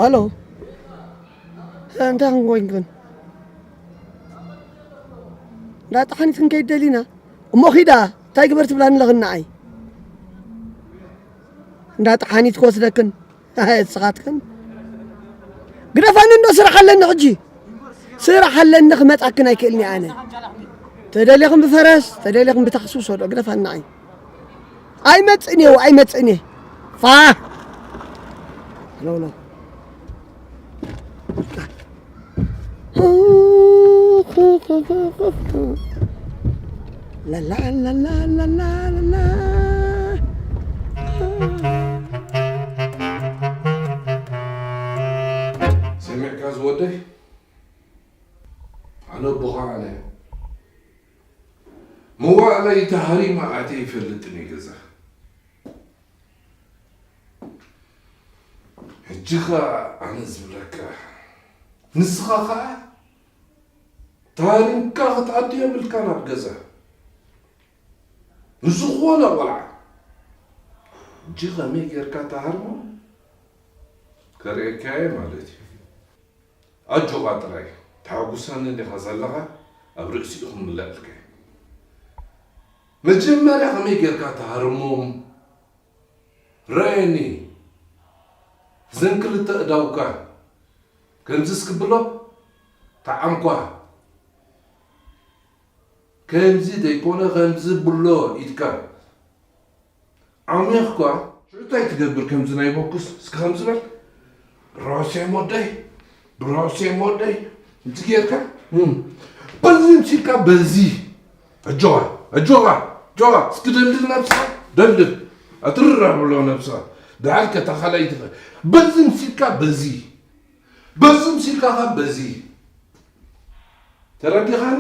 ኣሎ። እንታይ ክንኮይንክን? እንዳ ጠሓኒት ክንከይድ ደሊና። እሞ ኺዳ፣ እንታይ ግበር ትብላኒ ኣለኽን ንዓይ? እንዳ ጠሓኒት ክወስደክን። ኣይ፣ እስኻትክን። ግደፋኒ እንዶ ስራሕ ኣለኒ ሕጂ። ስራሕ ኣለኒ ክመጻክን ኣይክእልኒ ኣነ። ተደሊኽን ብፈረስ፣ ተደሊኽን ብታክሲ ውሰዶ፣ ግደፋኒ ንዓይ። ኣይመጽእን እየ፣ ኣይመጽእን እየ። ፋ! ሎ፣ ሎ። ላላ፣ ላላ፣ ላላ፣ ላላ። ሰሚዕካ ዝወደይ? ኣነ ኣቦኻ ኣነ። መዋእለይ ተሃሪመ ኣትየ ይፈልጥን እዩ ገዛ። ሕጂ ኸኣ ኣነ ዝብለካ፣ ንስኻ ኸኣ ተሃሪምካ ክትኣቱ የብልካን ኣብ ገዛ። ንዝኾነ ቖልዓ ሕጂ ኸመይ ጌርካ ተሃርሞ ከርእየካ እየ ማለት እዩ። ኣጆኻ ጥራይ ተሓጉሰኒ እንዲኻ ዘለኻ፣ ኣብ ርእሲኡ ክምለኣልካ እየ። መጀመርያ ከመይ ጌርካ ትሃርሞም? ረኣየኒ፣ እዘን ክልተ እዳውካ ከምዚ እስክብሎ፣ ተዓምኳ። ከምዚ ዘይኮነ ከምዚ ብሎ ኢድካ። ዓሚኽኳ። ሽዑ እንታይ ትገብር ከምዚ ናይ ቦክስ? እስኪ ከምዚ በል። ብራሴ ሞደይ፣ ብራሴ ሞደይ። እዚ ጌርካ? እም። በዚ ምሲልካ በዚ። ኣጆኻ፣ ኣጆኻ፣ ኣጆኻ። እስኪ ደልድል ነብስኻ፣ ደልድል። ኣትርር ኣብሎ ነብስኻ። ደሓር ከታ ካልኣይ ትኸ-፣ በዚ ምሲልካ በዚ። በዚ ምሲልካ ኸ በዚ። ተረዲኻኒ?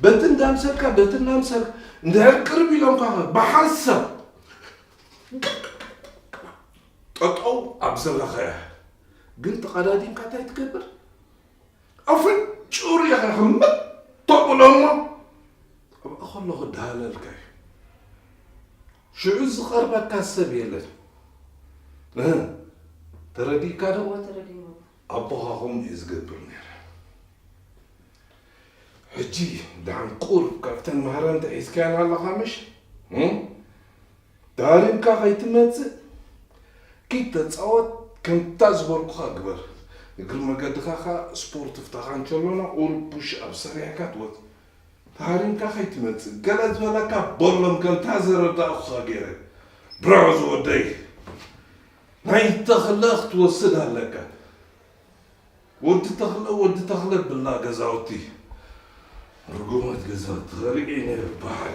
በቲ እንዳምሰልካ፣ በቲ እንዳምሰልካ። እንድሕር ቅርብ ኢሎምካ ኸ ብሓንሳብ። ጠጠው ኣብ ዘለኻያ። ግን ተቐዳዲምካ እንታይ ትገብር? ኣፍንጭኡ ርኢኻ ክምጥ ተብሎ እሞ ኣብኣ ከሎ ክደሃለልካ እዩ። ሽዑ ዝቐርበካ ሰብ የለን። እህ፣ ተረዲእካ ዶ? እወ፣ ተረዲእኒ። ኣቦኻ ከምኡ እዩ ዝገብር ነይረ። ሕጂ ደሓን ቁሩብ ካብተን ማህረምቲ ሒዝካየን ኣለኻ ምሽ? እም? ዳሪምካ ከይትመጽእ ኪድ ተጻወት፣ ከምታ ዝበልኩኻ ግበር። እግሪ መገድኻ ኸኣ ስፖርት ፍታኻ እንቸሎና ቁሩብ ፑሽ ኣብ ሰሪሕካ ትወጽእ። ተሃሪምካ ከይትመጽእ ገለ ዝበለካ በሎም፣ ከምታ ዘረዳእኩኻ ገይረ። ብራቮ ዝወደይ። ናይ ተኽለ ክትወስድ ኣለካ። ወዲ ተኽለ፣ ወዲ ተኽለ ብላ ገዛውቲ፣ ርጉማት ገዛውቲ ኸርኢ ነይሩ ብሓደ።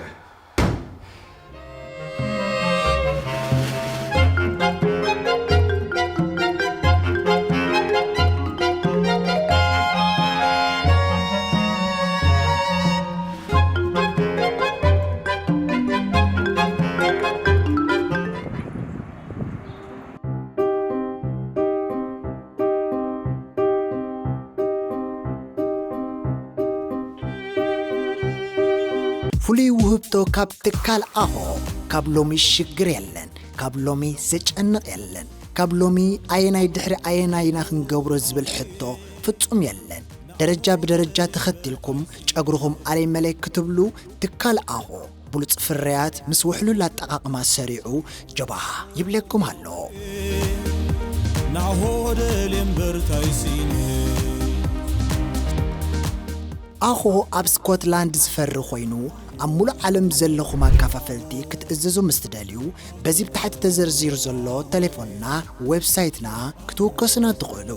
ፍሉይ ውህብቶ ካብ ትካል ኣሆ። ካብ ሎሚ ሽግር የለን፣ ካብ ሎሚ ዘጨንቕ የለን፣ ካብ ሎሚ ኣየናይ ድሕሪ ኣየናይ ኢና ክንገብሮ ዝብል ሕቶ ፍጹም የለን። ደረጃ ብደረጃ ተኸቲልኩም ጨጉርኹም ኣለይ መለይ ክትብሉ ትካል ኣሆ ብሉጽ ፍርያት ምስ ውሕሉል ኣጠቓቕማ ሰሪዑ ጀባሃ ይብለኩም ኣሎ። ናሆ ደልየ እምበር ታይ ስኢነ። ኣኾ ኣብ ስኮትላንድ ዝፈሪ ኮይኑ ኣብ ሙሉእ ዓለም ዘለኹም ኣካፋፈልቲ ክትእዘዙ ምስ ትደልዩ በዚ ብታሕቲ ተዘርዚሩ ዘሎ ቴሌፎንና ዌብሳይትና ክትውከሱና ትኽእሉ።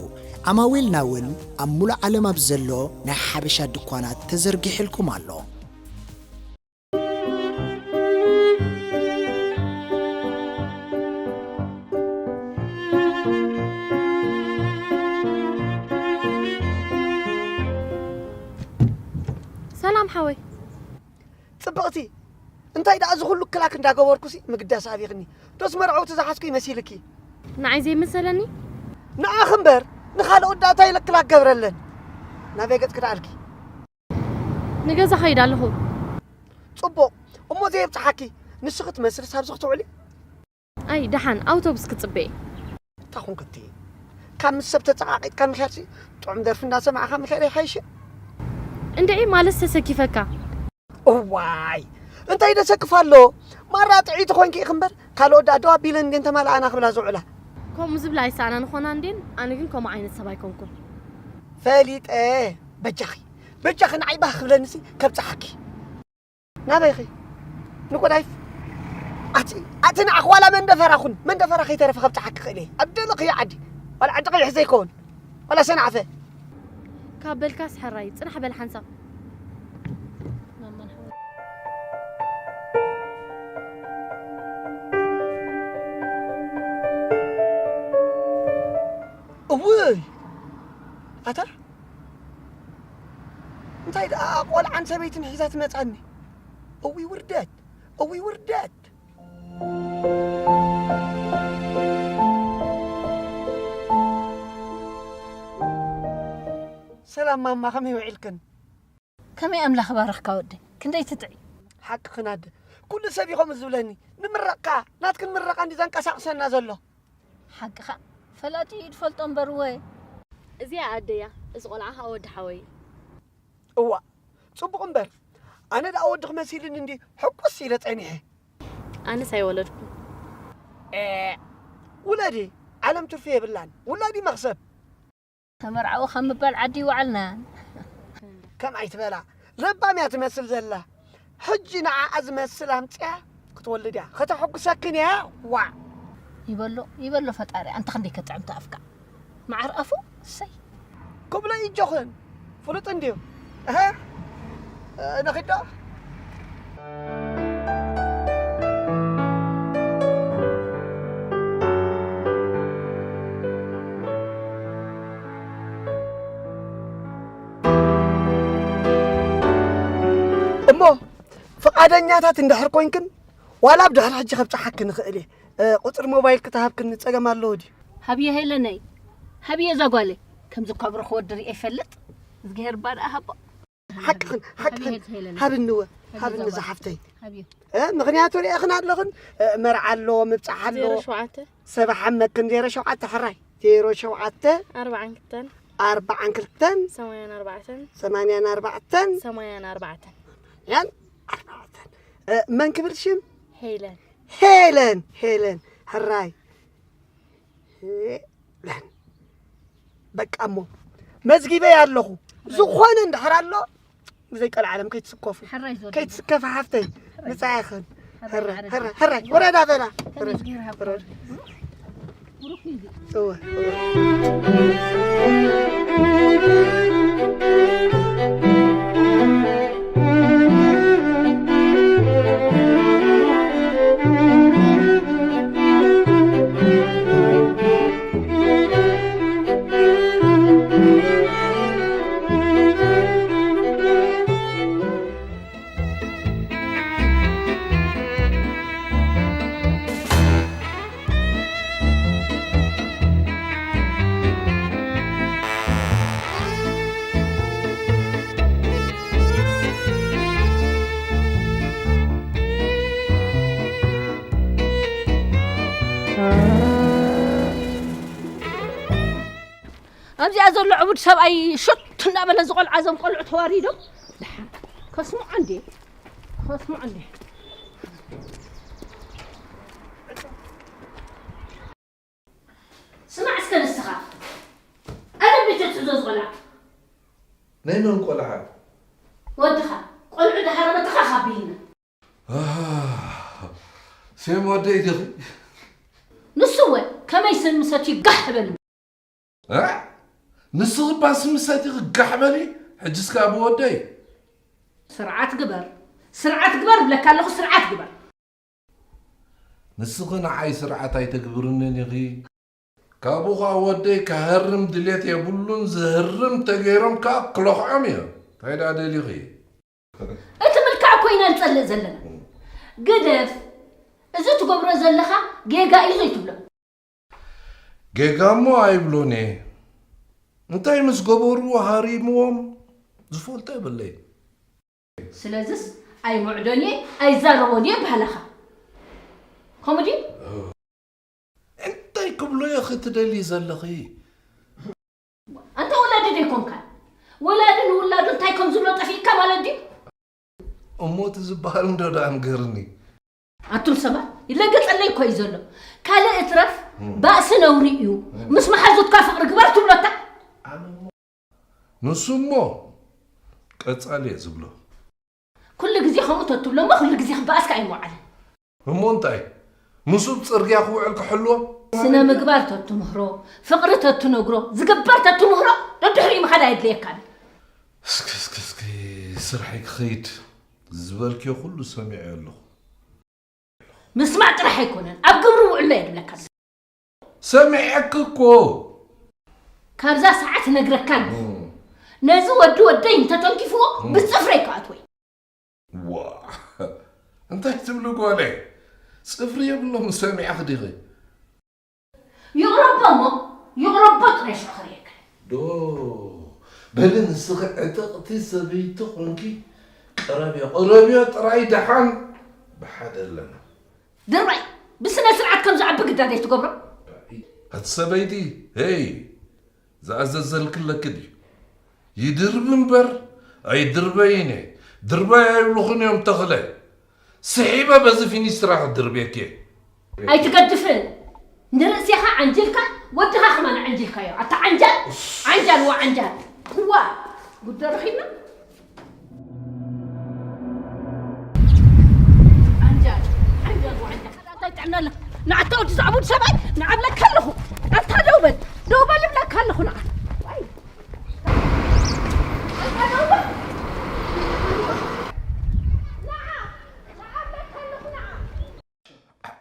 ዓማዊልና እውን ኣብ ሙሉእ ዓለም ኣብ ዘሎ ናይ ሓበሻ ድኳናት ተዘርጊሕልኩም ኣሎ። ሰላም ሓወይ። ጽብቕቲ፣ እንታይ ደኣ እዚ ኩሉ ክላክ እንዳገበርኩሲ ምግዳስ ኣቢኽኒ? ዶስ መርዓውቲ ዝሓዝኩ ይመሲልኪ? ንዓይ ዘይመሰለኒ? ንዓኺ እምበር፣ ንኻልኦት ደኣ እንታይ ኢለ ክላክ ገብረለን? ናበይ ገጽኪ ደኣ ኣልኪ? ንገዛ ኸይድ ኣለኹ። ጽቡቕ፣ እሞ ዘየብጽሓኪ ንስኺ ትመስልስ ኣብዚ ክትውዕሊ? ኣይ፣ ደሓን ኣውቶቡስ ክጽበ እየ። እታ ኹንክቲ፣ ካብ ምስ ሰብ ተጸቓቒጥካ ምሕያድሲ፣ ጥዑም ደርፊ እንዳሰማዕካ ምሕያድ ኣይሓይሽ? እንድዒ ማለት ተሰኪፈካ። እዋይ፣ እንታይ ደሰክፍ ኣሎ? ማራ ጥዒቲ ኾንኪ ኢኺ እምበር፣ ካልኦት ደኣ ደው ኣቢለን እንድየን ተማልኣና ክብላ ዝውዕላ። ከምኡ ዝብላ ኣይሰኣናን ኾና እንድየን፣ ኣነ ግን ከምኡ ዓይነት ሰብ ኣይኮንኩን። ፈሊጠ። በጃኺ፣ በጃኺ ንዓይ ባህ ክብለኒሲ ከብጽሓኪ። ናበይኺ? ንጎዳይፍ? ኣቲ፣ ኣቲ ንዓኺ ዋላ መንደፈራ ኩን፣ መንደፈራ ከይተረፈ ከብጽሓኪ ክእል እየ። ኣብ ደለኽዮ ዓዲ፣ ዋላ ዓዲ ቀይሕ ዘይከውን፣ ዋላ ሰንዓፈ። ካብ በልካስ ሕራይ፣ ጽናሕ በል ሓንሳብ። እውይ! ኣታ እንታይ ደኣ ቆልዓን ሰበይትን ሒዛ ትመጻኒ? እውይ ውርደት! እውይ ውርደት! ሰላም ማማ፣ ከመይ ውዒልክን? ከመይ ኣምላኽ ባረኽካ ወደይ፣ ክንደይ ትጥዒ። ሓቅኽን ኣደ፣ ኩሉ ሰብ እዩ ከምኡ ዝብለኒ። ንምረቕካ፣ ናትክን ምረቓ እንዲ ዘንቀሳቕሰና ዘሎ። ሓቅኻ፣ ፈላጢ እዩ ዝፈልጦ እምበር ወ። እዚኣ ኣደያ፣ እዚ ቆልዓ ኸኣ ወዲ ሓወይ እዩ። እዋእ፣ ጽቡቕ እምበር፣ ኣነ ደኣ ወድኺ መሲሉኒ እንዲ ሕጉስ ኢለ ጸኒሐ። ኣነስ ኣይወለድኩን። ኤእ፣ ውለዲ፣ ዓለም ትርፊ የብላን። ውላድ እዩ መኽሰብ። ተመርዓዊ ካብ ምባል ዓዲ ይወዓልና። ከም ኣይትበላ፣ ለባም እያ ትመስል ዘላ። ሕጂ ንዓኣ ዝመስል ኣምጺኣ ክትወልድ እያ። ከተሐጉሰክን እያ። ዋዕ! ይበሎ ይበሎ ፈጣሪ፣ ኣንታ ክንደይ ከጥዕም ተኣፍካ። መዓር ኣፉ፣ እሰይ። ክብሎ ይጆኽን፣ ፍሉጥ እንድዩ። እሀ፣ ነኺዶ? እሞ ፍቓደኛታት እንድሕር ኮይንክን፣ ዋላ ኣብ ድሕሪ ሕጂ ከብጽሓክን እኽእል እየ። እ፣ ቁጽሪ ሞባይል ክትሃብክን ጸገም ኣለዎ ድዩ? ሃብየ ሄለነይ፣ ሃብየ እዛ ጓለይ። ከምዚ እኳ ብሩኽ ወዲ ርእየ ይፈልጥ። እዝግሄር እባ ደኣ ሃቦ። ሓቅኽን፣ ሓቅኽን። ሃብኒ እወ፣ ሃብኒ እዛ ሓፍተይ። እ፣ ምኽንያቱ ርኤኽን ኣለኽን፣ እ፣ መርዓ ኣለዎ፣ ምብጻሕ ኣለዎ። ዜሮ ሸውዓተ። ሰባ ሓመክን ዜሮ ሸውዓተ ሕራይ። ዜሮ ሸውዓተ። ኣርባዓን ክልተን። ኣርባዓን ክልተን። ሰማንያን ኣርባዕተን። ሰማንያን ኣርባዕተን። ሰማንያን ኣርባዕተን። ያን ኣርባዕተን። እ፣ መን ክብል ሽም? ሄለን። ሄለን፣ ሄለን፣ ሕራይ። ሄለን። በቃ እሞ መዝጊበ ኣለኹ። ዝኾነ እንድሕር ኣሎ ብዘይ ቀልዓለም ከይትስከፉ። ሕራይ ዝወደና። ከይትስከፊ ሓፍተይ። ሕራይ። ምጻኢኽን። ሕራይ፣ ሕራይ፣ ማዕረ ሕራይ፣ ሕራይ። ወረዳ በላ። ከመይ ገይሩ ሃብካ? እወ፣ እወ። ኣብዚኣ ዘሎ ዕቡድ ሰብኣይ ሹት እናበለ ዝቆልዓ እዞም ቆልዑ ተዋሪዶም ደሓን ከስምዖ እንዴ ከስምዖ እንዴ ስማዕ እስከ ንስኻ ኣነ ቤት ትሕዞ ዝቆልዓ ናይ መን ቆልዓ ወድኻ ቆልዑ ድሃረመትኻ ካቢልና ሴም ወደይ ዲኺ? ንሱ ወ ከመይ ስም ሰትዩ ጋሕ በል። ንስኺ እባ ስም ሰቲኺ ጋሕ በሊ። ሕጂ እስከ ኣብ ወደይ ስርዓት ግበር፣ ስርዓት ግበር እብለካ ኣለኹ፣ ስርዓት ግበር። ንስኺ ንዓይ ስርዓት ኣይተግብርንን ኢኺ። ካብኡ ኸኣ ወደይ ክሃርም ድሌት የብሉን፣ ዝህርም ተገይሮም ከኣ ክለኽዖም እየ። እንታይ ደኣ ደሊኺ? እቲ ምልካዕ እኮ ኢና ንጸልእ ዘለና። ግደፍ፣ እዚ ትገብሮ ዘለኻ ጌጋ እዩ ዘይትብሎ። ጌጋ እሞ ኣይብሎን እየ። እንታይ ምስ ገበርዎ ሃሪምዎም ዝፈልጦ የብለይን። ስለዝስ ኣይምዕዶን እየ ኣይዛረቦን እየ በሃላኻ። ከምኡ ድዩ? እንታይ ክብሎ እየ ክትደልዪ ዘለኺ? ኣይኮንካን። ወላዲ ንውላዱ እንታይ ከም ዝብሎ ጠፊእካ ማለት ድዩ? እሞ እቲ ዝበሃል እንዶ ደኣ ንገርኒ። ኣቱም ሰባት፣ ይለገጸለይ እኮ እዩ ዘሎ። ካልእ እትረፍ፣ እም። ባእሲ ነውሪ እዩ። እም። ምስ መሓዙትካ ፍቕሪ ግበር ትብሎ እታ። ኣነ እሞ፣ ንሱ እሞ ቀጻሊ እየ ዝብሎ። ኩሉ ግዜ ከምኡ ተትብሎ እሞ ኩሉ ግዜ ክበኣስካ ኣይምውዓልን። እሞ እንታይ? ንሱ ኣብ ጽርግያ ክውዕል ክሕልዎ? ስነ ምግባር ተትምህሮ፣ ፍቕሪ ተትነግሮ፣ ዝግበር ተትምህሮ፣ ደድሕሪኡ ምኻድ ኣየድልየካን። እስኪ፣ እስኪ፣ እስኪ፣ ስርሐይ ክኸይድ ዝበልክዮ ኩሉ ሰሚዐ ኣለኹ። ምስማዕ ጥራሕ ኣይኮነን፣ ኣብ ግብሪ ውዕሎ የድብለካ። ሰሚዐኪ እኮ። ካብዛ ሰዓት እነግረካ ኣለኹ። እም። ነዚ ወዲ ወደይ እንተተንኪፍዎ፣ እም። ብጽፍረይ ክኣትዎ እዩ። ዋ፣ እንታይ ትብሊ ጓለይ? ጽፍሪ የብሎም፣ ሰሚዐኺ ዲኺ? ይቕረቦ እሞ፣ ይቕረቦ ጥራይ ሽዑ ክርእየካ። ዶ፣ በሊ ንስኺ ዕጥቕቲ ሰበይቲ ኾንኪ፣ ቅረብዮ፣ ቅረብዮ ጥራይ ደሓን ብሓደ ኣለና። ድርባይ፣ ብስነ ስርዓት ከም ዝዓቢ ግዳድ ኣይትገብሮ። ኣቲ ሰበይቲ፣ ሄይ፣ ዝኣዘዘልኪ ኣለኪ ድዩ? ይድርቢ እምበር ኣይድርበይን እየ። ድርባይ ኣይብሉኽን እዮም ተኽለ። ስሒበ በዚ ፊኒስትራ ክድርብየኪ እየ። ኣይትገድፍን። ንርእስኻ ዓንጅልካ፣ ወድኻ ከማን ዓንጅልካዮ። ኣታ ዓንጃል፣ ዓንጃል ወዓንጃል። ዋ፣ ጉድ ረኺብና። ዓንጃል፣ ዓንጃል ወዓንጃል። እንታይ ጥዕና ኣለካ? ንዓታ ወዲ ዘዕቡድ ሰብኣይ ንዓብለካ ኣለኹ። ኣታ ደው በል፣ ደው በል እብለካ ኣለኹ ንዓ። ዋይ። ኣታ ደው በል። ንዓ፣ ንዓብለካ ኣለኹ ንዓ።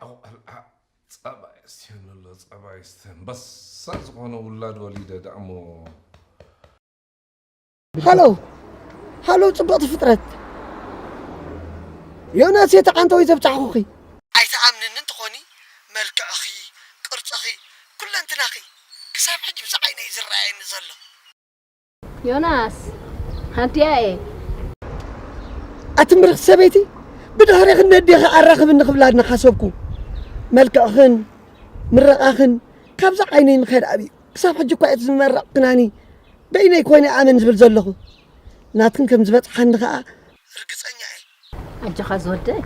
ኣው፣ ኣል-፣ ኣ-፣ ጸባ የስትየን ኣሎ፣ ጸባ የስትየን። በሳ ዝኾነ ውላድ ወሊደ ደኣ እሞ። ሃሎ፣ ሃሎ፣ ጽብቕቲ ፍጥረት። ዮናስ፣ እቲ ዓንተወይ ዘብጻሕኹኺ። ኣይትኣምንኒ እንተኾኒ፣ መልክዕኺ፣ ቅርጽኺ፣ ኩለንትናኺ ክሳብ ሕጂ ብዛ ዓይነይ ዝረኣየኒ ዘሎ። ዮናስ፣ ሃድያ እየ። ኣቲ ምርኽቲ ሰበይቲ፣ ብድሕሪኽን ነዴኺ ኣራኽብኒ ክብላ እናሓሰብኩ፣ መልክዕኽን ምርቓኽን ካብዛ ዓይነይ ምኽያድ ኣብዩ። ክሳብ ሕጂ እኳ እቲ ዝመረቕ ክናኒ በይነይ ኮይነ ኣመን ዝብል ዘለኹ። ናትክን ከም ዝበጽሓኒ ኸኣ ርግጸኛ እየ። ኣጆኻ ዝወደይ፣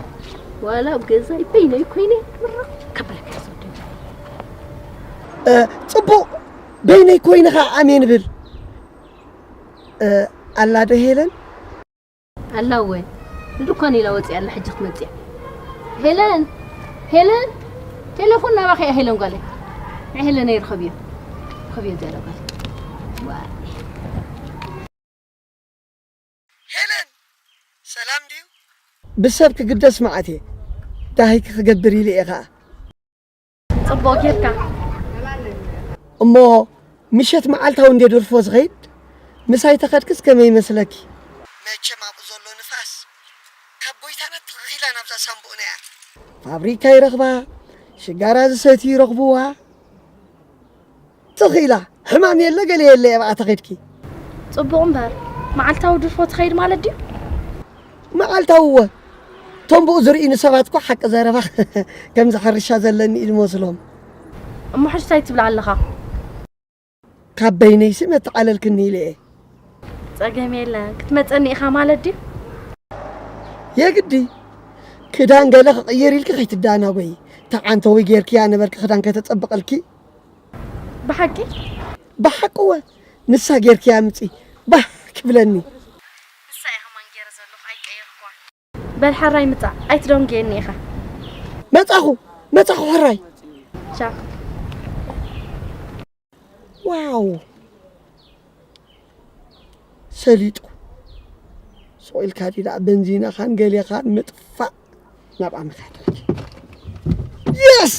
ዋላ ኣብ ገዛይ በይነይ ኮይነ ምርቕ ከብለካ ዝወደይ። እ፣ ጽቡቕ፣ በይነይ ኮይነ ኸኣ ኣሜን ብል። እ፣ ኣላ ዶ ሄለን? ኣላ እወ፣ ንድኳን ኢላ ወጺኣ ኣላ፣ ሕጂ ክትመጽእ እያ። ሄለን! ሄለን! ቴሌፎን ናባኺ እያ ሄለን ጓለይ። ንሄለን እየ ርኸብዮ። ርኸብዮ እዚኣ ጓለይ። ዋይ። ሄለን! ሰላም ድዩ? ብሰብ ክግደስ መዓት እየ። ዳህይኪ ክገብር ኢለ እየ ኸኣ። ጽቡቕ ጌርካ። እሞ ምሸት መዓልታዊ እንዴ ደርፎ ዝኸይድ ምሳይ ተኸድክስ ከመይ ይመስለኪ? መቸም ኣብኡ ዘሎ ንፋስ ካብ ጎይታና ትኽ ኢላ ናብዛ ሳምቡእና እያ። ፋብሪካ ይረኽባ፣ ሽጋራ ዝሰትዩ ይረኽብዋ። ትኽ ኢላ፣ ሕማም የለ ገለ የለ እየ ብኣ ተኸድኪ። ጽቡቕ እምበር፣ መዓልታዊ ድርፎ ትኸይድ ማለት ድዩ? መዓልታዊ እወ። እቶም ብኡ ዝርእዩኒ ሰባት እኮ ሓቂ ዘረባ ከምዚ ሕርሻ ዘለኒ እዩ ዝመስሎም። እሞ ሕጂ እንታይ ትብል ኣለኻ? ካብ በይነይሲ መተዓለልክኒ ኢለ እየ። ጸገም የለን። ክትመጸኒ ኢኻ ማለት ድዩ? የግዲ። ክዳን ገለ ክቕይር ኢልኪ ከይትዳናጎዪ። ተዓንተዊ ጌርክያ ነበርኪ ክዳን ከተጸብቐልኪ። ብሓቂ? ብሓቂ እወ። ንሳ ጌርክያ ምጺ። ባህ ክብለኒ። ንሳ እየ ከማን ጌረ ዘለኹ፣ ኣይቀየርኩዋን። በል ሕራይ ምጻእ፣ ኣይትደንጉየኒ ኢኻ። መጻኹ፣ መጻኹ ሕራይ። ቻው። ዋው። ሰሊጡ። ስቕ ኢልካ ድዩ ደኣ በንዚናኻን ገሌኻን ምጥፋእ ናብኣ ምኻድ። የስ!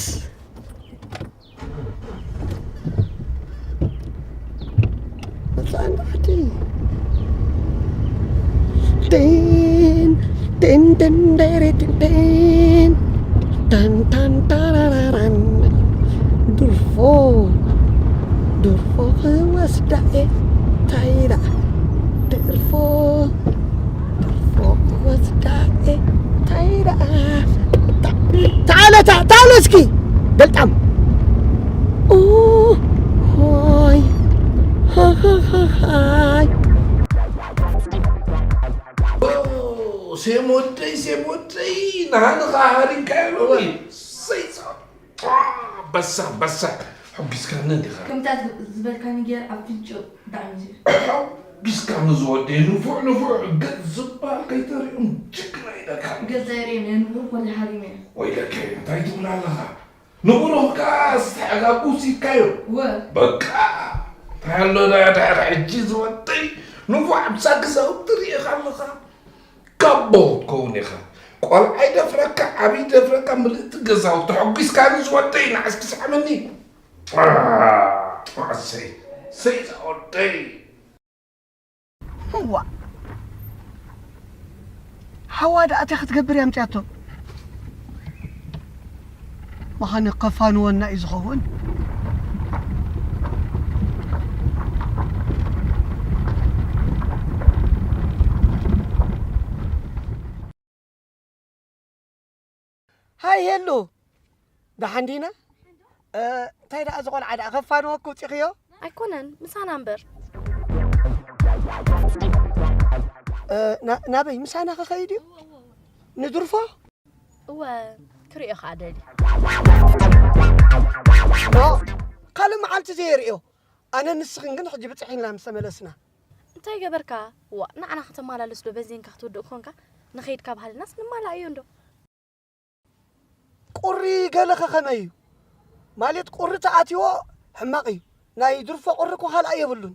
መጽኣ እንዳ ዓዲ። ቴን፣ ቴን፣ ቴን፣ ደሬ፣ ቴን፣ ቴን። ታን፣ ታን፣ ታራራራን። ድርፎ፣ ድርፎ ክወስዳ እየ። ታይ ደኣ? ድርፎ፣ ድርፎ ክወስዳ እየ። ታይ ደኣ? ታ-፣ ታለ፣ ታ-፣ ታለ እስኪ። ገልጣም። ኦ፣ ሆይ። ሃ፣ ሃ፣ ሃ። ሃይ። ኦ፣ ሴም ወደይ፣ ሴም ወደይ፣ ንሃንኻ ሃሪምካዮ ሎሚ። እወ። ሰይ፣ አ፣ በሳ፣ በሳ። ሕጒስካኒ እንዲኻ። ከምታ ዝበልካኒ ገይረ ኣብ ፍንጭ ብጣዕሚ እዩ። ሕጒስካኒ ዝወደይ፣ ንፉዕ፣ ንፉዕ፣ ገጽ ዝበሃል ከይተርእዮም ጅግና ኢለካ። ገጽ ኣይርእየን እየ፣ ንብሩኽ ወላ ሃሪመ እየ። ወይለከ፣ እንታይ ትብል ኣለኻ? ንብሩኽ ከኣ ዝተሓጋጉ ሲካዮ። ወ። በቃ። እንታይ ኣሎ ዳ ድሕሪ ሕጂ ዝወደይ ንፉዕ ኣብ ሳክሳውቲ ርኢኻ ኣለኻ። ካቦ ክትከውን ኢኻ። ቆልዓ ይደፍረካ፣ ዓብዪ ይደፍረካ፣ ምልእቲ ገዛውቲ። ተሐጒስካኒ ዝወደይ ንዓስ ክስዕመኒ። አ፣ ኣሰይ፣ ሰይ ዝወደይ። እዋ፣ ሓዋ ደኣ እንታይ ክትገብር እያ ኣምፅያቶ? መኻኒ ከፋንወና እዩ ዝኸውን። ሃይ ሄሉ፣ ደሓን ዲና? እ፣ እንታይ ደኣ እዚ ቆልዓ ደኣ ከፋንወኪ ውፂኽዮ? ኣይኮነን፣ ምሳና እምበር። እ፣ ና-፣ ናበይ? ምሳና ክኸይድ እዩ? ንድርፎ? እወ፣ ክርእዮ ከኣ ደልየ። ኖ፣ ካልእ መዓልቲ ዘየርእዮ። ኣነ ንስኽን ግን ሕጂ ብፅሒልና ምስ ተመለስና። እንታይ ገበርካ? ዋእ፣ ንዓና ከተማላልስ ዶ በንዚንካ ክትውድእ ኮንካ? ንኸይድ ካብ ሃልናስ ንማላእ እዩ እንዶ። ቁሪ ገለ ከ ከመይ እዩ? ማለት ቁሪ ተኣትይዎ ሕማቕ እዩ። ናይ ድርፎ ቁሪ እኮ ካልኣይ የብሉን።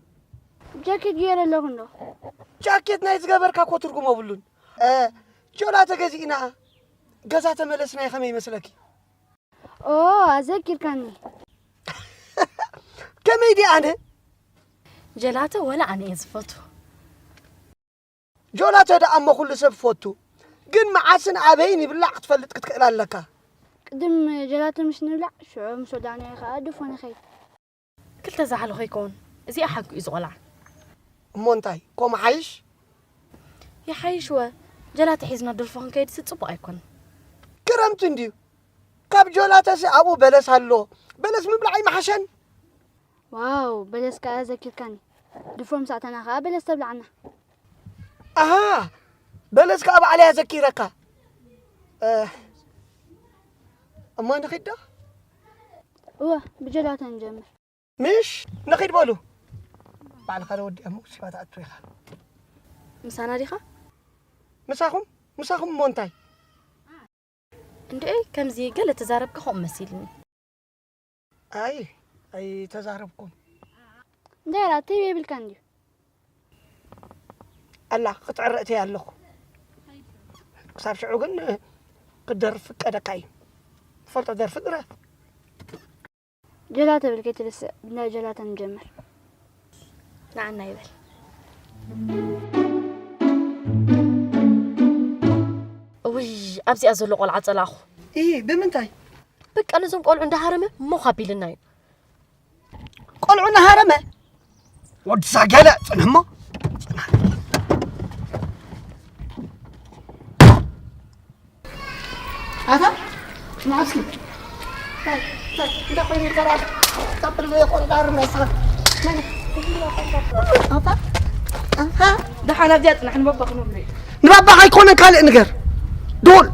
ጃኬት ገይረ ኣለኹ እንዶ። ጃኬት ናይ ዝገበርካ እኮ ትርጉም የብሉን። እ፣ ጆላተ ገዚእና ገዛ ተመለስናዮ ከመይ ይመስለኪ? ኦ፣ ኣዘኪርካኒ። ከመይ ድየ ኣነ? ጀላተ ወላ ኣነ እየ ዝፈቱ። ጆላተ ደኣ እሞ ኩሉ ሰብ ፈቱ። ግን መዓስን ኣበይን ይብላዕ ክትፈልጥ ክትክእል ኣለካ። ቅድም ጀላተ ምስ ንብላዕ፣ ሽዑ ምስ ወዳእናዮ ከኣ ድፎ ንኸይድ። ክልተ ዛሕሊ ከይከውን፣ እዚኣ ሓቂ እዩ ዝቖልዓ። እሞ እንታይ፣ ከምኡ ሓይሽ? ይሓይሽ ወ፣ ጀላተ ሒዝና ድርፎ ክንከይድሲ ጽቡቕ ኣይኮነን። ክረምቲ እንድዩ። ካብ ጆላተሲ ኣብኡ በለስ ኣሎ። በለስ ምብላዕ ኣይምሓሸን? ዋው፣ በለስ ከኣ ዘኪርካኒ። ድፎ ምስ ኣተና ከኣ በለስ ተብልዓና። ኣሃ፣ በለስ ከኣ ባዕለይ ኣዘኪረካ። እ፣ እሞ ንኺድ ዶ? እወ፣ ብጀላተ ንጀምር። ምሽ፣ ንኺድ በሉ። ባዕልኻ ዶ ወዲኣ እሞ ክሲባ ትኣቱ ኢኻ። ምሳና ዲኻ? ምሳኹም? ምሳኹም እሞ እንታይ? እንድዒ፣ ከምዚ ገለ ተዛረብካ ከምኡ መሲልኒ። ኣይ፣ ኣይተዛረብኩን። እንታይ ራ፣ ቲቪ የብልካን ድዩ? ኣላ፣ ክትዕረ እተይ ኣለኹ። ክሳብ ሽዑ ግን ክትደርፍ ፍቀደካ እዩ። ትፈልጦ ደርፊ ግረፍ። ጀላተ ብል ከይትርስዕ፣ ብናይ ጀላተ ንጀምር። ንዓና ይበል። እውይ፣ ኣብዚኣ ዘሎ ቆልዓ ጸላእኹ። ኢሂ፣ ብምንታይ? በቃ ነዞም ቆልዑ እንዳሃረመ ሞኽ ኣቢልና እዩ። ቆልዑ እናሃረመ? ወዲ ሳገለ፣ ጽንሕ እሞ። ጽንሕ። ኣታ፣ ስማዕ እስኪ። እንታይ፣ እንታይ፣ እንታይ ኮይኑ ይከራል? ታብል ወይ ቆልዳር ነሳ። መን? ኣታ፣ ኣታ። ደሓን ኣብዚኣ ጽናሕ፣ ንባባ ክነግሮ እዩ። ንባባ ኣይኮነን፣ ካልእ ንገር። ዶል፣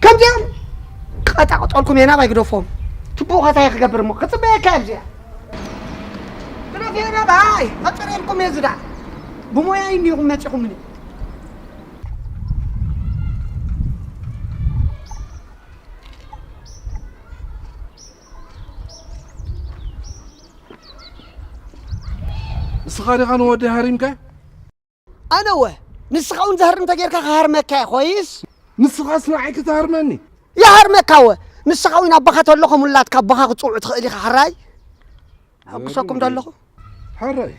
ከምዚኦም ቀጣ ቀጠልኩም የናብ ኣይግደፎም። ትቡኡ ከታይ ክገብር እሞ፣ ክጽበየካ እየ ኣብዚኣ። ግደፍ የናብ፣ ኣይ፣ ቀጸሬልኩም እየ ዝዳ። ብሞያ እኒኹም መጺኹምኒ። ንስኻ ዲኻ ንወደይ ሃሪምካ? ኣነ ወ፣ ንስኻ እውን ዘህርም ተጌርካ ክሃርመካ እየ፣ ኮይስ? ንስኻስ ንዓይ ክትሃርመኒ? ይሃርመካ ወ፣ ንስኻ እውን ኣቦኻ ተሎ ከም ውላድካ ኣቦኻ ክትጽውዑ ትኽእል ኢኻ፣ ሕራይ? ኣጉሰኩም ዶ ኣለኹ? ሕራይ፣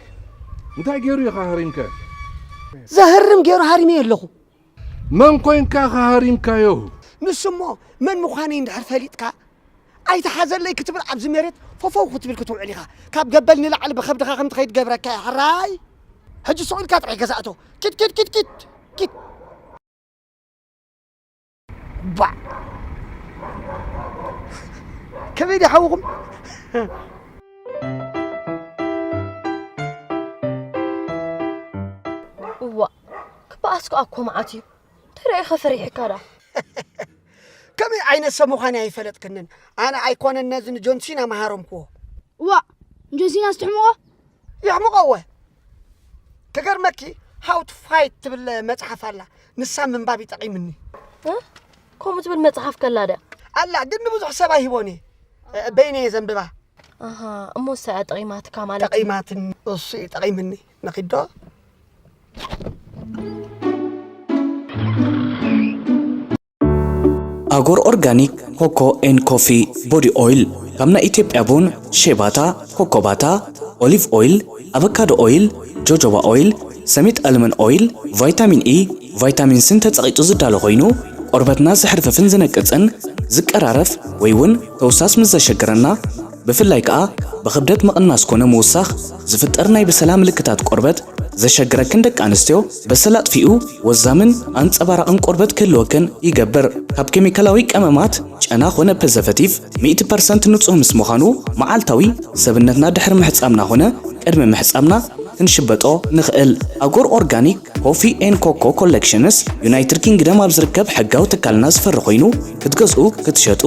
እንታይ ገይሩ ኢኻ ሃሪምካ? ዘህርም ገይሩ ሃሪመ ኣለኹ። መን ኮይንካ ኢኻ ሃሪምካዮ? ንሱ እሞ መን ምዃነይ እንድሕር ፈሊጥካ፣ ኣይትሓዘለይ ክትብል ኣብዚ መሬት ፈፈው ክትብል ክትውዕል ኢኻ። ካብ ገበል ንላዕሊ ብኸብድኻ ከም ትኸይድ ገብረካ እየ፣ ሕራይ። ሕጂ ሱቕ ኢልካ ጥራይ ገዛ እቶ። ኪድ፣ ኪድ፣ ኪድ፣ ኪድ፣ ኪድ። ባዕ። ከመይ ድዩ ሓውኹም? እስከ ኣኮ መዓት እዩ። እንታይ ርኢኻ ፈሪሕካ ደኣ? ከመይ ዓይነት ሰብ ምዃን ኣይፈለጥክንን። ኣነ ኣይኮነን ነዚ ንጆንሲና መሃረምክዎ። ዋ፣ ንጆንሲና ስትሕምቆ? የሕምቆ እወ። ክገርመኪ፣ How to Fight ትብል መጽሓፍ ኣላ። ንሳ ምንባብ ይጠቒምኒ። እ? ከምኡ ትብል መጽሓፍ ከላ ድያ? ኣላ፣ ግን ንብዙሕ ሰብ ኣይህቦን እየ። እ፣ በይነ እየ ዘንብባ። ኣሃ፣ እሞ እሳ እያ ጠቒማትካ ማለት እዩ። ጠቒማትኒ፣ እሱ እዩ ጠቒምኒ። ንኺዶ? ኣጎር ኦርጋኒክ ኮኮ ኤን ኮፊ ቦዲ ኦይል ካብ ናይ ኢትዮጵያ ቡን፣ ሼባታ፣ ኮኮባታ፣ ኦሊቭ ኦይል፣ ኣቨካዶ ኦይል፣ ጆጆባ ኦይል፣ ሰሚጥ ኣልመን ኦይል፣ ቫይታሚን ኢ፣ ቫይታሚን ስን ተጸቒጡ ዝዳሎ ኮይኑ ቆርበትና ዘሕርፍፍን ዝነቅጽን ዝቀራረፍ ወይ እውን ተውሳስ ምስ ዘሸግረና ብፍላይ ከኣ ብኽብደት ምቕናስ ኮነ ምውሳኽ ዝፍጠር ናይ በሰላ ምልክታት ቆርበት ዘሸግረክን ደቂ ኣንስትዮ በሰላ ኣጥፊኡ ወዛምን ኣንጸባራቕን ቆርበት ክህልወክን ይገብር። ካብ ኬሚካላዊ ቀመማት፣ ጨና ኾነ ፐዘፈቲቭ ሚእቲ ፐርሰንት ንጹህ ምስ ምዃኑ መዓልታዊ ሰብነትና ድሕሪ ምሕጻብና ኾነ ቅድሚ ምሕጻብና ክንሽበጦ ንኽእል። ኣጎር ኦርጋኒክ ኮፊ ኤን ኮኮ ኮሌክሽንስ ዩናይትድ ኪንግደም ኣብ ዝርከብ ሕጋዊ ትካልና ዝፈሪ ኮይኑ ክትገዝኡ፣ ክትሸጡ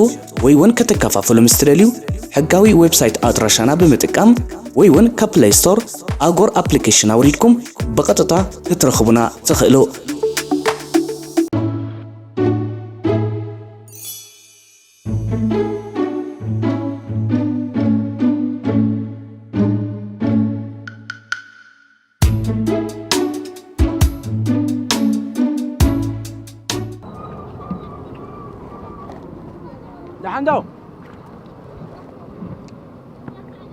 ወይ እውን ከተከፋፍሉ ምስ ትደልዩ ሕጋዊ ዌብሳይት ኣድራሻና ብምጥቃም ወይ እውን ካብ ፕለይ ስቶር ኣጎር ኣፕሊኬሽን ኣውሪድኩም ብቐጥታ ክትረኽቡና ትኽእሉ። ደሓን ዶ?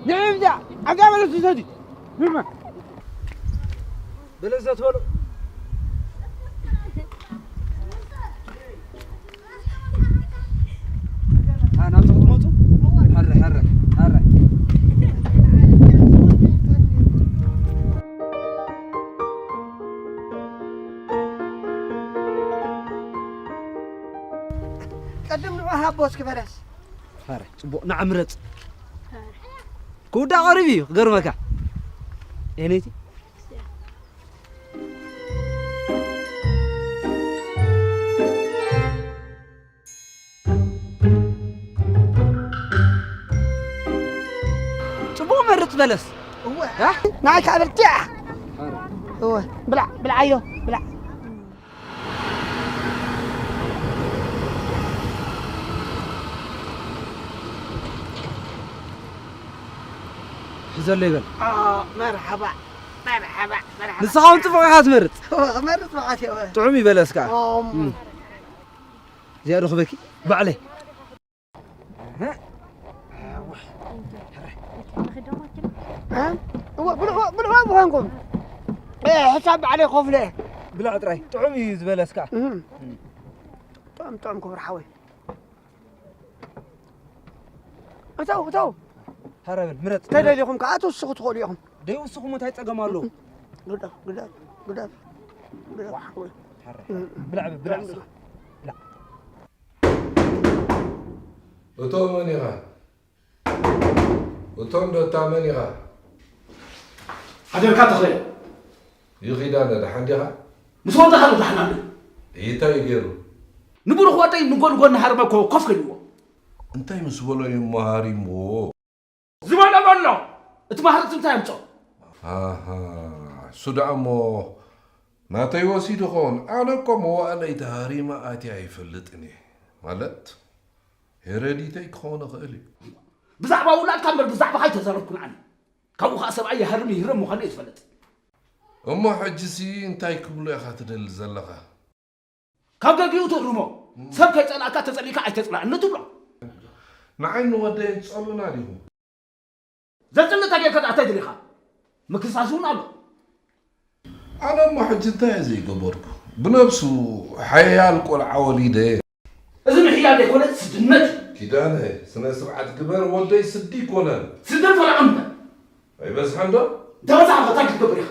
ንዒ ብዛ ዓጋ በለስ ትሰቲ። ንመ በለስ ዘትበሉ። ኣ፣ ናብዚ ክትመፁ? ሕረ፣ ሕረ፣ ሕረ። ቅድም ንዑ ሃቦ እስኪ በለስ። ፋረ፣ ጽቡቕ፣ ንዓ ምረጽ። ክውዳእ ቀሪቡ እዩ፣ ክገርመካ። ኤነይቲ። ጽቡቕ መርጽ በለስ። እወ፣ እ? ናይ ካብርትያ። እወ፣ ብላዕ፣ ብላዓዮ፣ ብላዕ። ሕዘሎ ይበል። ኦ፣ መርሓባ፣ መርሓባ፣ መርሓባ። ንስኻ እውን ጽቡቕ ኢኻ ትመርጽ። እወ፣ ክመርጽ ብዓት እየ፣ እወ። ጥዑም እዩ በለስ ከዓ። ኦም። እም። እዚኣ ዶ ክበኪ? ባዕለይ። እ? እወ፣ ብልዕዎ፣ ብልዕዎ ብኾንኩም። እ፣ ሕሳብ ባዕለይ ከፍሎ እየ። ብላዕ ጥራይ። ጥዑም እዩ ዝበለስካ። እም። ጥዑም፣ ጥዑም ክቡር ሓወይ። እተው፣ እተው። ሃረ በል፣ ምረጽ። ተደሊኹም ከኣ ትውስኹ ትኽእሉ ኢኹም። ደይውስኹም እንታይ ጸገም ኣለዎ? ግደፍ፣ ግደፍ፣ ግደፍ። ግደፍ፣ ሓወይ። ሃረ። እም። ብላዕ፣ ብላዕ፣ ብላዕ። ብላዕ። እቶ መን ኢኻ? እቶ እንዶ እታ መን ኢኻ? ሓደርካ ተኽለ። ይኺዳነ፣ ደሓን ዲኻ? ምስ ወድኻ ዶ ደሓን ኣለ? እንታይ እዩ ገይሩ? ንብሩኽ ወደይ ንጎኒ ጎኒ ሃርመ እኮ ኮፍ ከይዎ። እንታይ ምስ በሎ እዩ እሞ ሃሪምዎ? ዝበሎ በሎ። እቲ ማህረምቲ እንታይ ኣምጾ? ኣሃ፣ እሱ ደኣ እሞ ናተይ ወሲዱ ኸውን። ኣነ እኮ መዋእለይ ተሃሪመ ኣትየ ኣይፈልጥን እየ። ማለት፣ ሄረዲተይ ክኸውን ይኽእል እዩ። ብዛዕባ ውላድካ እምበር ብዛዕባኻ ኣይተዛረብኩን ኣነ። ካብኡ ኸኣ ሰብኣይ ይሃርም ይህረም ምዃኑ እየ ዝፈልጥ። እሞ ሕጂሲ እንታይ ክብሎ ኢኻ ትደሊ ዘለኻ? ካብ ገግኡ ትእርሞ። ሰብ ከይጸላእካ ተጸሊእካ ኣይተጽላእኒ ትብሎ። ንዓይ ንወደይ ትጸሉና ዲኹም? ዘጽሊ እንተ ጌርካ ደኣ እንታይ ደሊኻ? ምክሳስ እውን ኣሎ። ኣነ እሞ ሕጂ እንታይ እየ ዘይገበርኩ? ብነብሱ ሓያል ቆልዓ ወሊደ። እዚ ምሕያል ዘይኮነ ስድነት እዩ። ኪዳነ፣ ስነ ስርዓት ግበር፣ ወደይ ስዲ ኣይኮነን። ስድን ፈረቓን እምበር። ኣይበዝሓን ዶ? እንተ በዝሓ ከ እንታይ ክትገብር ኢኻ?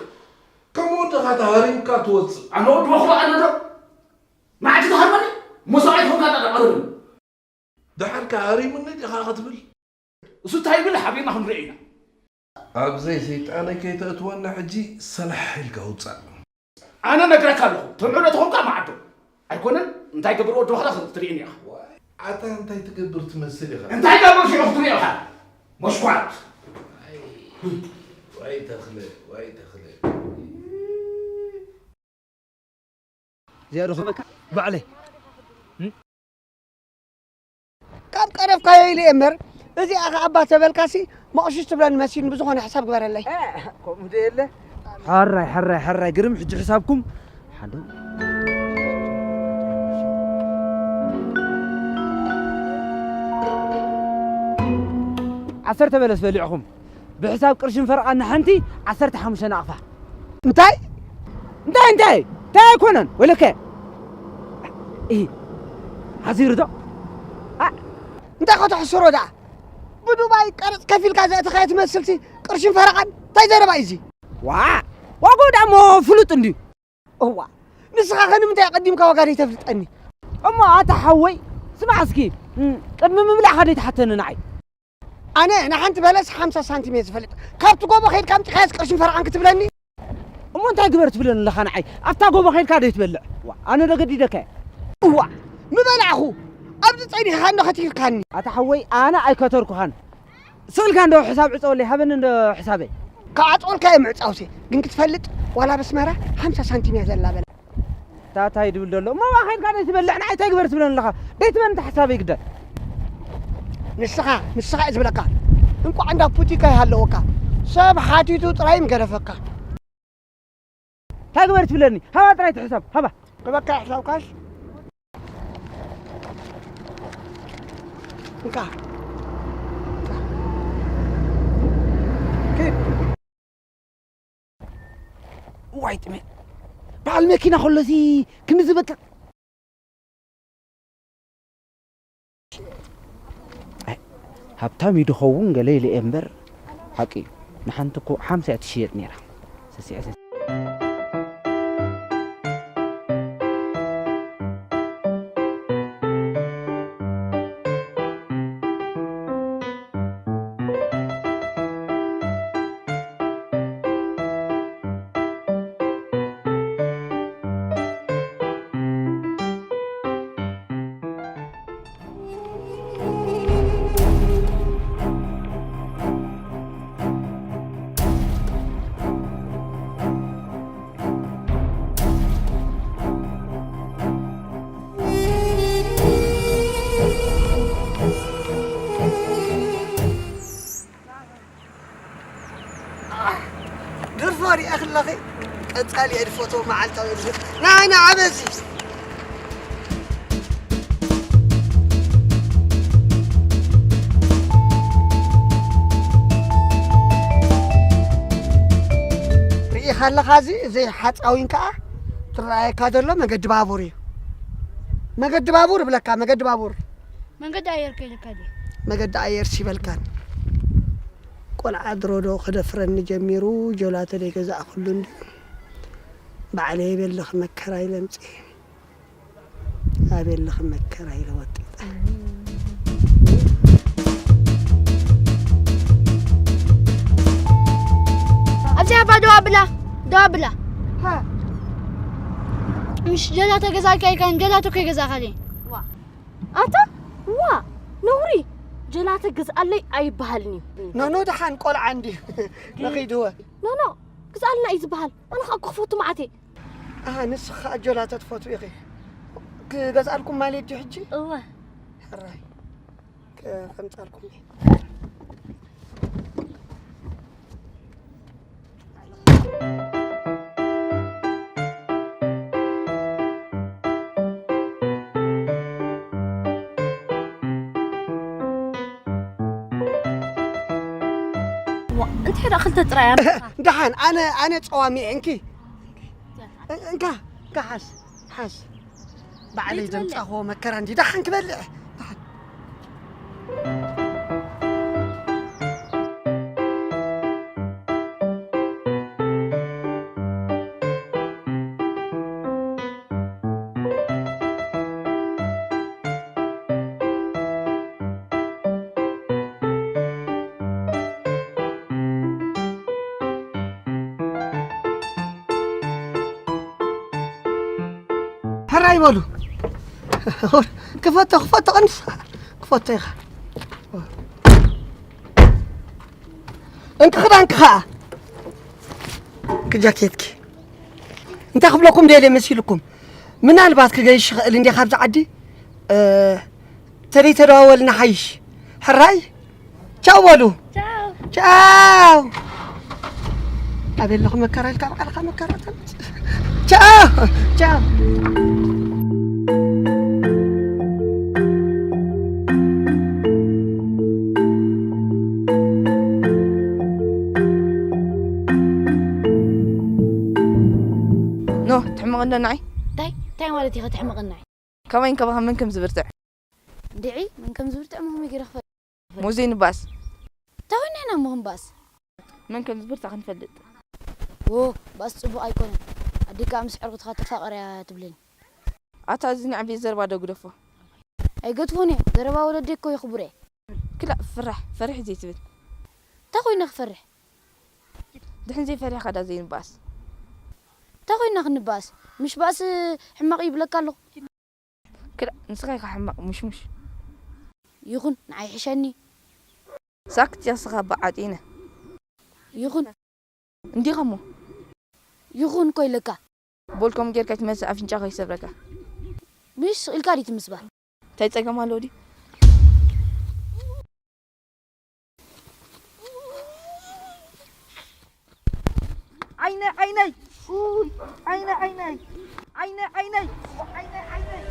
ከም ወድኻ ተሃሪምካ ትወጽእ። ኣነ ወዲ መኹሪ ኣነ ዶ? መዓልቲ ትሃርመኒ? እሞ ሰብኣይ ትኾንካ ጣጣ ቀርብኒ። ደሓር ከ ሃሪሙኒ ዲኻ ክትብል? እሱ እንታይ ይብል ሓቢርና ክንሪኦ ኢና። ኣብ ዘይ ሰይጣነይ ከይተእትወኒ ሕጂ ሰላሕ ኢልካ ውጻእ። ኣነ ነግረካ ኣለኹ፣ ተምዕዶ ተኾንካ መዓዶ። ኣይኮነን፣ እንታይ ገብር ወዲ ባኽላ ክትርእየኒ ኢኻ። ኣታ እንታይ ትገብር ትመስል ኢኻ? እንታይ ገብር ሽዑ ክትርእዮ ኢኻ። መሽኳት። ዋይ ተኽለ፣ ዋይ ተኽለ። እዚኣ ዶ ክበካ? ባዕለይ። ካብ ቀረፍካዮ ኢለ እየ እምበር፣ እዚኣ ኸዓ እባ ተበልካሲ፣ መቕሽሽ ትብለኒ መሲሉኒ፣ ብዝኾነ ሕሳብ ግበረለይ። እ፣ ከምኡ ዶ የለ? ሕራይ፣ ሕራይ፣ ሕራይ፣ ግርም፣ ሕጂ ሕሳብኩም ሓደ። ዓሰርተ በለስ በሊዕኹም፣ ብሕሳብ ቅርሽን ፈረቓን ንሓንቲ ዓሰርተ ሓሙሽተ ናቕፋ። እንታይ? እንታይ፣ እንታይ? እንታይ ኣይኮነን? ወለከ? እ፣ ሓዚሩ ዶ? ኣ፣ እንታይ ከተሕስሮ ደኣ? ብዱባይ ቀረጽ ከፊልካ ዘእተኻዮ ትመስልሲ፣ ቅርሽን ፈረቓን እንታይ ዘረባ እዩ እዚ? ዋ፣ ዋጋኡ ደኣ እሞ ፍሉጥ እንድዩ። እዋ፣ ንስኻ ከ ንምንታይ ኣቐዲምካ ዋጋ ዘይተፍልጠኒ? እሞ ኣታ ሓወይ፣ ስማዕ እስኪ፣ እም፣ ቅድሚ ምብላዕካ ዘይትሓተኒ ንዓይ። ኣነ ንሓንቲ በለስ ሓምሳ ሳንቲም እየ ዝፈልጥ። ካብቲ ጎቦ ከይድካ ኣምጺኻያስ ቅርሽን ፈረቓን ክትብለኒ? እሞ እንታይ ግበር ትብለኒ ኣለኻ ንዓይ? ኣብታ ጎቦ ከይድካ ዘይትበልዕ? ዋ፣ ኣነ ዶ ገዲደካ እየ? እዋ፣ ምበላዕኹ። ኣብዚ ጸኒሕኻ እንዶ ከቲርካኒ። ኣታ ሓወይ፣ ኣነ ኣይከተርኩኻን። ስቕ ኢልካ እንዶ ሕሳብ ዕጸወለይ፣ ሃበኒ እንዶ ሕሳበይ። ክዓጽወልካ እየ ምዕጻውሲ። ግን ክትፈልጥ፣ ዋላ ኣብ ኣስመራ ሓምሳ ሳንቲም እያ ዘላ በላ። ታታይ ድብል ዘሎ። እሞ ዋ ከይድካ ደይ ትበልዕ፣ ንዓይ እንታይ ግበር ትብለኒ ኣለኻ? ደይ ትበል እንተ ሓሳበይ ግዳይ። ንስኻ፣ ንስኻ እየ ዝብለካ። እንቋዕ እንዳ ፑቲካ ይሃለወካ። ሰብ ሓቲቱ ጥራይ ምገደፈካ። እንታይ ግበር ትብለኒ? ሃባ ጥራይ ትሕሳብ፣ ሃባ። ክበካ ሕሳብ ካሽ። እንካ። ኪድ። እዋይ ጥሜት። በዓል መኪና ከሎሲ ክንዲ ዝበካ። ኣይ፣ ሃብታም እዩ ድኸውን ገለ ኢለ እየ እምበር፣ ሓቂ እዩ። ንሓንቲ እኮ ሓምሳ እያ ትሽየጥ ነይራ። ሰሲዐ፣ ሰሲዐ። ድርፎ ሪኣ ከለኺ ቀጻሊ እየ ድፈትዎ መዓልታዊ እየ ዝብል። ናይ፣ ናይ ዓበዚ። ርኢኻ ኣለኻ፣ እዚ፣ እዚ ሓፃዊን ከዓ ትረኣየካ ዘሎ መገዲ ባቡር እዩ። መገዲ ባቡር እብለካ፣ መገዲ ባቡር። መንገዲ ኣየር ከይልካ ድዩ? መገዲ ኣየር ሲበልካን። ቆልዓ ድሮ ዶ ከደፍረኒ ጀሚሩ፣ ጀላተ ደይገዛእኩሉ እንድዩ። ባዕለይ በልኽ መከራ ኢለ ኣምፅኤ። ኣቤልኽ መከራ ኢለ ወጢጠ። ኣብዚኣ ባ ደው ኣብላ፣ ደው ኣብላ። ሃ። ምሽ ጀላተ ገዛእካ ኢልካን ጀላተ እኮ ይገዛእካ ድየ? ዋ። ኣታ፣ ዋ፣ ነውሪ። ጀላተ ግዝኣለይ ኣይበሃልን እዩ። ኖኖ ደሓን ቆልዓ እንድዩ። ነኺድወ። ኖኖ፣ ግዝኣልና እዩ ዝበሃል። ኣነ ኸኣ እኮ ክፈቱ መዓት እየ። ኣሃ፣ ንስኺ ኸኣ ጀላተ ትፈትዊ ኢኺ። ክገዝኣልኩም ማለት ድዩ ሕጂ? እወ። ሕራይ። ከ-፣ ከምጻልኩም እየ። ዋ፣ እንታይ ደኣ ክልተ ጥራይ ኣምጻ? ደሓን፣ ኣነ፣ ኣነ ጸዋሚ እየ፣ እንኪ። እ-፣ እንካ፣ እንካ፣ ሓዝ፣ ሓዝ። ባዕለይ ዘይትበልዕ? ዘምጻኽዎ መከራ እንዲ ደሓን ክበልዕ። ደሓን። ሕራይ በሉ። ክፈቶ፣ ክፈቶ፣ ቀንስ። ክፈቶ ኢኻ። እንኪ ክዳንኪ ኸዓ። ክጃኬትኪ። እንታይ ክብለኩም ደልየ መሲልኩም? ምናልባት ክገይሽ ይኽእል እንዴ ካብዚ ዓዲ? እ፣ ተደይ ተደዋወልና ሓይሽ። ሕራይ? ቻው በሉ። ቻው። ቻው። ኣበይ ኣለኹ መከራ ኢልካ ባዕልኻ መከራ ተምጽእ። ቻው። ቻው። ኖ፣ ትሕምቕ እንዶ ንዓይ? እንታይ? እንታይ ማለት ኢኻ ትሕምቕ ንዓይ? ከመይ እንከባኻ መን ከም ዝብርትዕ? እንድዒ፣ መን ከም ዝብርትዕ ሞ ከመይ ገይረ ክፈልጥ? ሞዘይ ንባስ። እንታይ ኮይና ኢና እሞ ክንባስ? መን ከም ዝብርትዕ ክንፈልጥ። ዎ፣ ባስ ጽቡቕ ኣይኮነን። ኣዴካ ምስ ዕርኽትኻ ተፋቐር እያ ትብለኒ። ኣታ እዚ ንዕብየት ዘረባ ዶ ግደፎ? ኣይገድፎን እየ። ዘረባ ወለዲ እኮ የኽብሮ እየ። ክላእ ፍራሕ፣ ፈሪሕ ዘይትብል። እንታይ ኮይነ ክፈርሕ? ድሕን ዘይፈሪሕካ ዳ ዘይንባኣስ? እንታይ ኮይና ክንባኣስ? ምሽ ባእሲ ሕማቕ ይብለካ ኣለኹ። ክላእ ንስኻ ኢኻ ሕማቕ ሙሽሙሽ። ይኹን፣ ንዓይ ይሕሸኒ። ሳክት እያ ንስኻ በዓጢነ። ይኹን። እንዲኻ እሞ። ይኹን እኮ ኢለካ። ቦልኮም ጌርካ ትመጽእ ኣፍንጫ ከይሰብረካ። ምሽ ስቕ ኢልካ ድዩ ትምስባል? እንታይ ጸገም ኣለዎ ድዩ? ዓይነይ ዓይነይ! ኡይ! ዓይነይ ዓይነይ! ዓይነይ ዓይነይ! ዓይነይ ዓይነይ!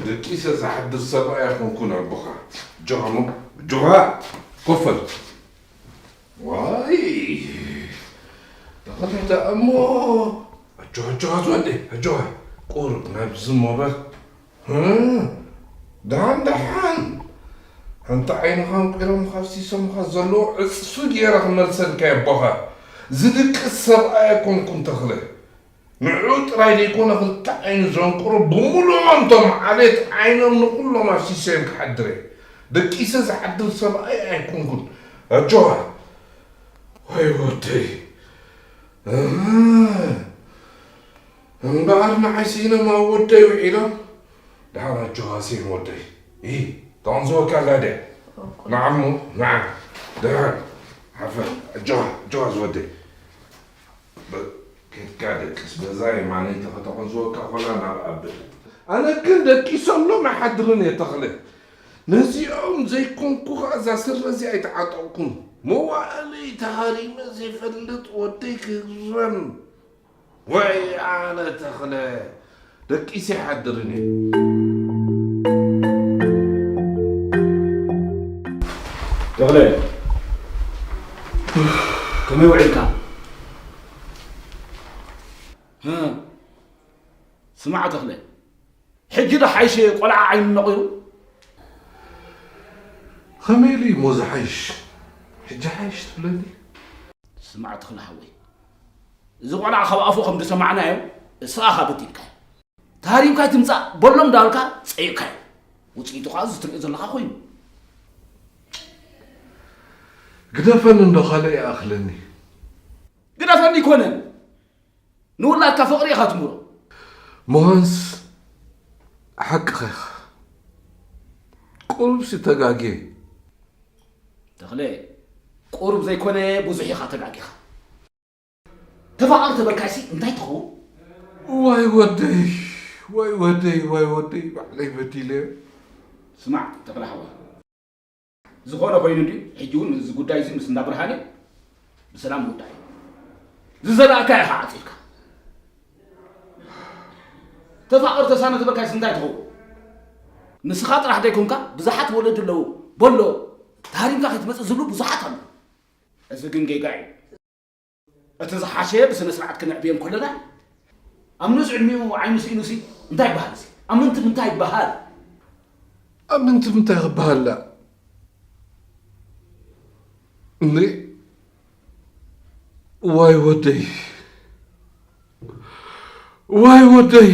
ደቂሰ ዝሓድር ሰብኣይ ኣይኮንኩን ኣቦኻ። ኣጆኻ እሞ፣ ኣጆኻ፣ ኮፍ በል። ዋይ፣ ተኸልተ እሞ፣ ኣጆኻ፣ ኣጆኻ ዝወደይ፣ ኣጆኻ። ቁሩብ ናብዚ እሞ በል። እ? ደሓን፣ ደሓን። ሓንቲ ዓይንኻ ኣንቂሮም ካብ ሲሶምኻ ዘለዎ ዕጽፊ ገይረ ክመልሰልካ እየ ኣቦኻ። ዝድቅስ ሰብኣይ ኣይኮንኩን ተኽለ። ንዕኡ ጥራይ ዘይኮነ ክልተ ዓይኑ ዘንቅሩ ብምሉኦም እቶም ዓሌት ዓይኖም ንኹሎም ኣፍሲሰዮም ክሓድር እየ። ደቂሰ ዝሓድር ሰብኣይ ኣይኮንኩን። ኣጆኻ። ወይ ወደይ። እህ። እምበኣር ንዓይ ስኢኖም ኣብ ወደይ ውዒሎም። ደሓን ኣጆኻ ስኢን ወደይ። ኢ፣ ተቐንዝወካ ኣላ ድያ? ንዓ እሞ፣ ንዓ። ደሓን። ሓፈር። ኣጆኻ፣ ኣጆኻ ዝወደይ። በ-፣ ኬድካ ደቅስ፣ በዛ የማነይቲ ከተቐንዝወካ ኮላ ናብ ኣብል። ኣነ ግን ደቂሰሎም ኣይሓድርን እየ ተኽለ። ነዚኦም ዘይኮንኩ ኸኣ እዛ ስረ እዚኣ ኣይተዓጠቕኩን። መዋእለይ ተሃሪመ ዘይፈልጥ ወደይ ክግረም። ወይ ኣነ ተኽለ፣ ደቂሰ ኣይሓድርን እየ። ተኽለ፣ ከመይ ውዒልካ? ህ፣ ስማዕ ተኽለ፣ ሕጂ ዶ ሓይሸ ቆልዓ ዓይኑ ነቒሩ? ከመይ ኢሉ እሞ ዝሓይሽ? ሕጂ ሓይሽ ትብለኒ? ስማዕ ተኽለ ሓወይ፣ እዚ ቆልዓ ካብ ኣፉ ከም ዝሰማዕናዮ፣ እስኻ ኢኻ በቲንካዮ። ተሃሪምካ ኣይትምጻእ በሎም እንዳበልካ ጸይቕካዮ። ውጽኢቱ ከኣ እዚ ትሪኦ ዘለኻ ኮይኑ። ግደፈኒ እንዶ ካልእ ይኣኽለኒ። ግደፈኒ ኣይኮነን። ንውላድካ ፍቕሪ ኢኻ ትምህሮ። ሞሃንስ ሓቅኻ ኢኻ። ቁሩብሲ ተጋግየ። ተኽለ፣ ቁሩብ ዘይኮነ ብዙሕ ኢኻ ተጋጊኻ። ተፋቐር ተበልካሲ እንታይ ትኸውን? ዋይ ወደይ፣ ዋይ ወደይ፣ ዋይ ወደይ፣ ባዕለይ በዲለ። ስማዕ፣ ተኽለ ሓወይ። ዝኾነ ኮይኑ እንድዩ፣ ሕጂ እውን እዚ ጉዳይ እዚ ምስ እንዳ ብርሃነ ብሰላም ውዳእ እዩ። ዝዘራእካዮ ኢኻ ዓጺድካ። ተፋቐር ተሳነ ተበልካይስ እንታይ ትኸውን? ንስኻ ጥራሕ ዘይኮንካ፣ ብዙሓት ወለዲ ኣለዉ። በሎ፣ ተሃሪምካ ከይትመጽእ ዝብሉ ብዙሓት ኣለዉ። እዚ ግን ጌጋ እዩ። እቲ ዝሓሸ ብስነ ስርዓት ክነዕብዮም ከለና፣ ኣብ ንኡስ ዕድሚኡ ዓይኑ ስኢኑሲ እንታይ ይበሃል? እዚ ኣምንትም እንታይ ይበሃል? ኣምንትም እንታይ ክበሃል? እንዴ፣ ዋይ ወደይ፣ ዋይ ወደይ።